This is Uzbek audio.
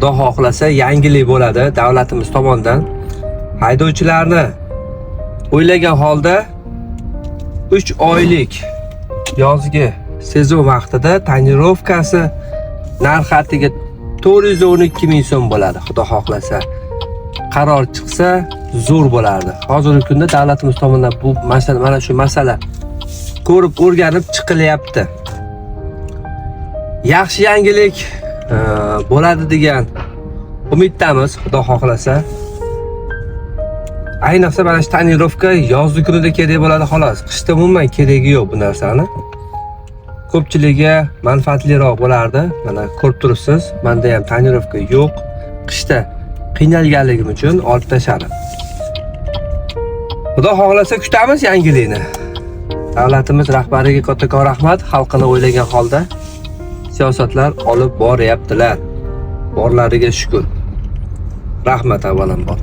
Xudo xohlasa, yangilik bo'ladi davlatimiz tomonidan. Haydovchilarni o'ylagan holda 3 oylik yozgi sezon vaqtida тонировка si narx atiga 412 ming so'm bo'ladi, Xudo xohlasa. Qaror chiqsa, zo'r bo'lardi. Hozirgi kunda davlatimiz tomonidan bu masala, mana shu masala ko'rib o'rganib chiqilyapti. Yaxshi yangilik bo'ladi degan umiddamiz, Xudo xohlasa. Ayniqsa mana shu тонировка yozgi kunida kerak bo'ladi, xolos. Qishda umuman keragi yo'q bu narsani. Ko'pchiligiga manfaatliroq bo'lardi. Mana ko'rib turibsiz, menda ham тонировка yo'q. Qishda qiynalganligim uchun olib tashladim. Xudo xohlasa, kutamiz yangilikni. Davlatimiz rahbariga kattakon rahmat, xalqini o'ylagan holda siyosatlar olib boryaptilar. Borlariga shukur. Rahmat avvalambor.